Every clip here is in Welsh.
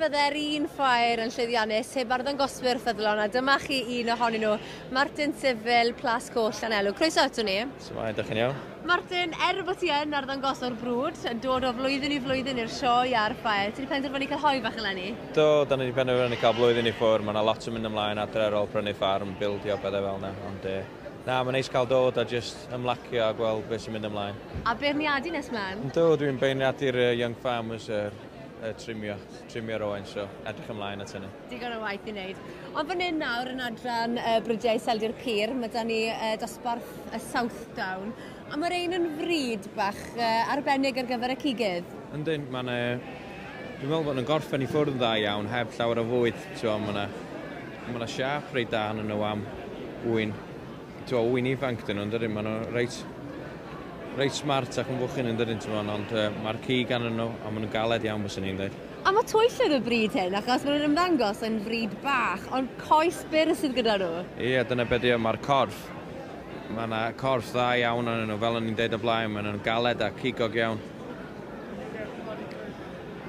fydde'r un ffair yn llwyddiannus heb arddangoswyr ffyddlon, a dyma chi un ohonyn nhw, Martin Sifil, Plas Coch, Llanelw. Croeso ato ni. Shwmae, dych chi'n iawn? Martin, er bod ti yn arddangoswr brwd, yn dod o flwyddyn i flwyddyn i'r sioe a'r ffair, ti wedi penderfynu cael hoe fach eleni? Do, da ni wedi penderfynu cael blwyddyn i ffwrdd. Mae yna lot yn mynd ymlaen adre ar ôl prynu ffarm, bildio, pethau fel yna. Ond na, mae'n neis cael dod a just ymlacio a gweld beth sy'n mynd ymlaen. A beirniadu nes mlaen? Do, dwi'n beirniadu'r Young Farmers, trimio, trimio'r oen, so edrych ymlaen at hynny. Digon o waith i wneud. Ond fan hyn nawr yn adran Brydiau Iseldir Pur, mae da ni dosbarth y Southdown, a mae'r ein yn fryd bach arbennig ar gyfer y cigydd. Yndyn, mae'n... Dwi'n meddwl bod nhw'n gorffen i ffwrdd yn dda iawn, heb llawer o fwyd. Mae yna ma siâp reit da arnyn nhw am ŵyn. Ŵyn ifanc dyn nhw'n dydyn, maen nhw reit smart ac yn fwchyn yn dydyn, ond mae'r cig arnyn nhw a maen nhw'n galed iawn, byswn i'n dweud. A mae twyll yn y bryd hyn, achos maen nhw'n ymddangos yn fryd bach, ond coes byr sydd gyda nhw. Ie, dyna beth yw, mae'r corff. Mae yna corff dda iawn arnyn nhw, fel o'n i'n deud o blaen, maen nhw'n galed a cigog iawn.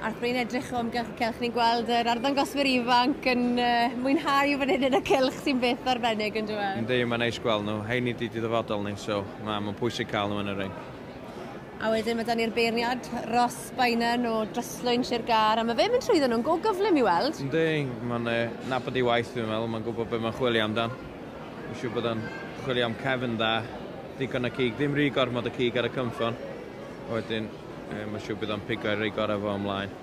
A'r ni'n edrych o amgylch y cylch, ni'n gweld yr arddangoswyr ifanc yn mwynhau fan hyn yn y cylch sy'n beth arbennig yn dweud. Yndi, mae'n neis gweld nhw. Heini di dyfodol ni, so mae'n pwysig cael nhw yn y ring. A wedyn mae da ni'r beirniad Ross Bainan o Dryslwyn Sir Gâr, a mae fe'n mynd trwyddo nhw'n go gyflym i weld. Yndi, mae'n nabod ei waith dwi'n meddwl, mae'n gwybod beth mae'n chwilio amdan. Mae'n siŵr bod o'n chwilio am cefn dda, digon o cig, ddim rhy gormod o cig ar y cynffon. Wedyn, mae'n siŵr bydd o'n pigo i rei gorau fo ymlaen.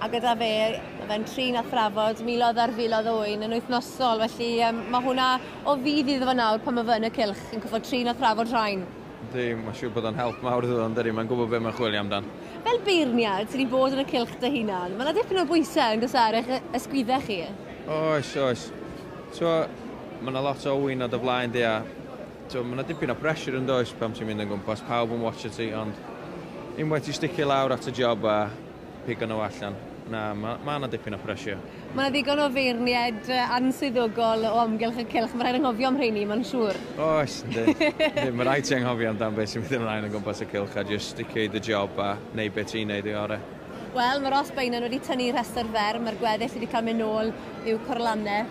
A gyda fe, mae fe'n trin a thrafod miloedd ar filoedd o ŵyn yn wythnosol, felly mae hwnna o fudd iddo fo nawr pan mae fe yn y cylch yn gorfod trin a thrafod rhain. Yndi, mae'n siŵr bod o'n help mawr iddo fo, yndydi, mae'n gwybod beth mae'n chwilio amdan. Fel beirniad sydd wedi bod yn y cylch dy hunan, mae yna dipyn o bwysau yn does ar eich ysgwyddau chi? Oes, oes. So, mae yna lot o ŵyn o dy flaen di a mae yna dipyn o pressure yn does pan ti'n mynd yn gwmpas, pawb yn watcho ti, ond unwaith ti sticio lawr at y job a pigo nhw allan, na, mae ma yna dipyn o pressure. Mae yna ddigon o feirniaid answyddogol o amgylch y cylch, mae rhaid anghofio am rheini, mae'n siŵr. Oes, yndi. Mae rhaid ti anghofio amdan beth sy'n mynd ymlaen yn gwmpas y cylch a just sticio i dy job a neud beth ti'n neud i orau. Wel, mae Ross Bainan wedi tynnu rhestr fer, mae'r gweddill wedi cael mynd nôl i'w corlannau.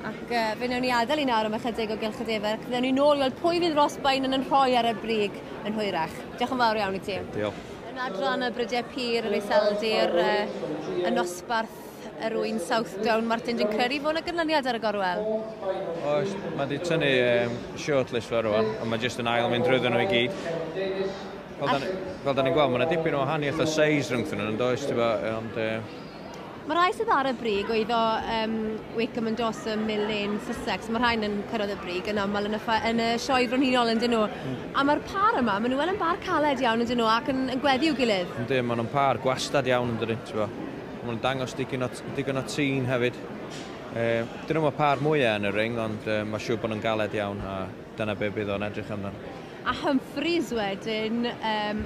Ac fe wnawn ni adael i nawr am ychydig o gylch y defer, ac fe wnawn ni nôl i weld pwy fydd Ross Bainan yn rhoi ar y brig yn hwyrach. Diolch yn fawr iawn i ti. Diolch. Yn adran y Brydiau Pur yn Iseldir, yn nosbarth yr ŵyn Southdown, Martin, dwi'n credu fod yna ganlyniad ar y gorwel. Oes, mae wedi tynnu shortlist fe rwan, ond mae jyst yn ail mynd drwyddo nhw i gyd. Fel da ni'n gweld, mae yna dipyn o wahaniaeth o seis rhwngthyn nhw, yn does, ti'n bo, ond... Mae rhai sydd ar y brig o iddo Wakeham and Dawson, Mill Lane, Sussex, mae rhain yn cyrraedd y brig yn aml yn y sioe frenhinol yn dyn nhw. A mae'r par yma, maen nhw wel yn bar caled iawn yn dyn nhw ac yn gweddu i'w gilydd. Yndi, maen nhw'n par gwastad iawn yn dyn, ti'n bo. Maen nhw'n dangos digon o tîn hefyd. Dyn nhw'n par mwyaf yn y ring, ond mae'n siŵr bod nhw'n galed iawn a dyna be bydd o'n edrych amdano. A Humphreys wedyn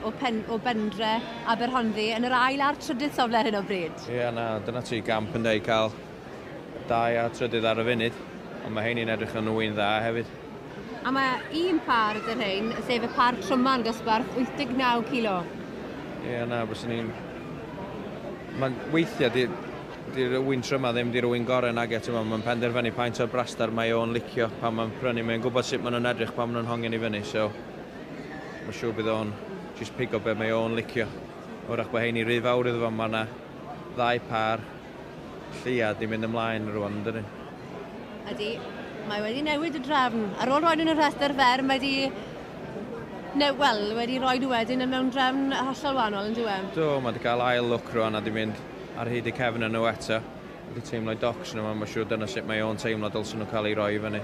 o Bendre Aberhonddu yn yr ail a'r trydydd safle ar hyn o bryd. Ie, na, dyna ti gamp yn deud cael 2 a trydydd ar y funud, ond mae heini'n edrych yn ŵyn dda hefyd. A mae un par ydy'r rhain, sef y par tryma yn dosbarth 89 kilo. Ie, na, byswn ni'n... Mae'n weithiau, di'r ŵyn tryma ddim di'r ŵyn gorau nag eto, mae'n penderfynu paent o'r brastar mae o'n licio pan mae'n prynu, mae'n gwybod sut maen nhw'n edrych pan maen nhw'n hongian i fyny, so mae'n siŵr bydd o'n just pigo be mae o'n licio. Wrach bod heini rhy fawr iddo fo, mae yna ddau par lleia di mynd ymlaen rwan, yn dydi? Ydy, mae wedi newid y drefn. Ar ôl rhoi nhw'n y rhestr fer, mae wedi... Wel, wedi rhoi nhw wedyn yn mewn drefn hollol wahanol, yn dyw e? Do, mae wedi cael ail look rwan a di mynd ar hyd y cefn yn nhw eto. Wedi teimlo docs nhw, mae'n siŵr dyna sut mae o'n teimlo dylsyn nhw cael ei roi i fyny.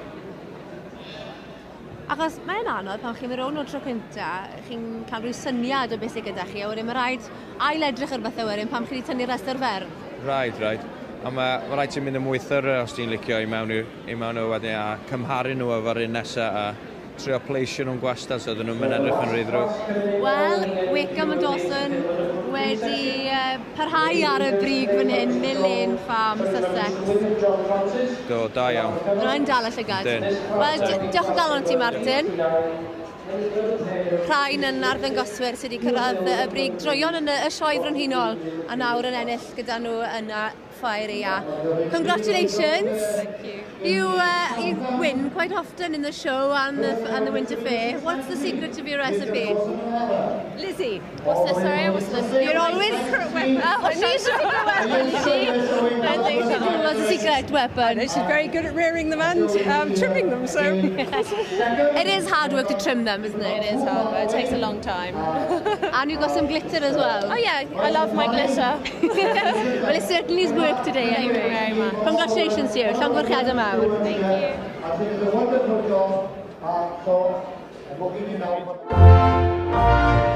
Achos mae'n anodd pan chi'n mynd rownd o'r tro cynta, chi'n cael rhyw syniad o beth sydd gyda chi, a wedyn mae rhaid ail edrych ar bethau wedyn pan chi wedi tynnu'r rhestr fer. Rhaid, rhaid. A mae rhaid ti'n mynd yn mwy thorough os ti'n licio i mewn i mewn o wedyn a cymharu nhw efo'r un nesaf a trio pleisio nhw'n gwastad, so dyn nhw'n mynd edrych yn rhy ddrwg. Wel, Wakeham and Dawson wedi parhau ar y brig fan hyn, Mill Lane Farm, Sussex. Do, da iawn. Mae rhaid dal y llygad. Wel, diolch o galon ti, Martin. Rhain yn arddangoswyr sydd wedi cyrraedd y brig droeon yn y Sioe Frenhinol a nawr yn ennill gyda nhw yn y Ffair Aeaf. Congratulations! Thank you. You win quite often in the show and the Winter Fair. What's the secret of your recipe? Lizzie. What's this? Sorry, I wasn't listening. You're always Secret weapon. Oh, she's a secret weapon, is she? I think so. What's a secret weapon? She's very good at rearing them and trimming them, so It is hard work to trim them, isn't it? It is hard work. It takes a long time. And you've got some glitter as well. Oh yeah, I love my glitter. Well, it certainly has worked today Thank you anyway. very much. Congratulations to you. Llongyfarchiadau mawr. Thank you. I think it's a wonderful job. So, I'm looking now.